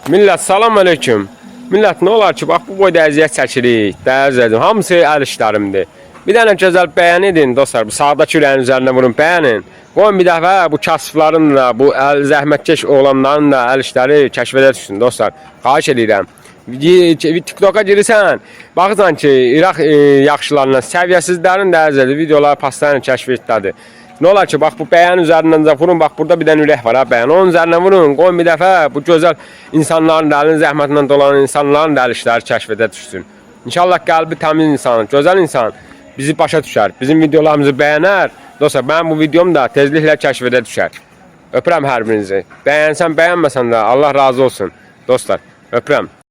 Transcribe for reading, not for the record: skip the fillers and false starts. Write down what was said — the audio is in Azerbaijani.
Millət salam aleyküm. Millət nə olar ki, bax bu boyda əziyyət çəkirik. Dəyər hamısı əl işlərimdir. Bir dənə gözəl bəyən edin dostlar. Bu sağdakı ürəyin üzərinə vurun, bəyənin. Qoyun bir dəfə bu kasıbların da, bu əl zəhmətkeş oğlanların da əl işləri kəşfədə düşsün dostlar. Xahiş eləyirəm. TikToka girirsən, baxırsan ki, İraq yaxşılarından, səviyyəsizlərin də əziyyəti videoları paslayın kəşf etdədir. Nə olar ki, bax bu bəyən üzərindən də vurun, bax burada bir dənə ürək var ha, bəyən. Onun üzərinə vurun, qoyun bir dəfə bu gözəl insanların da əlinin zəhmətindən dolanan insanların da əl işləri kəşfədə düşsün. İnşallah qəlbi təmiz insan, gözəl insan bizi başa düşər, bizim videolarımızı bəyənər. Dostlar, mənim bu videom da tezliklə kəşfədə düşər. Öpürəm hər birinizi. Bəyənsən, bəyənməsən də Allah razı olsun. Dostlar, öpürəm.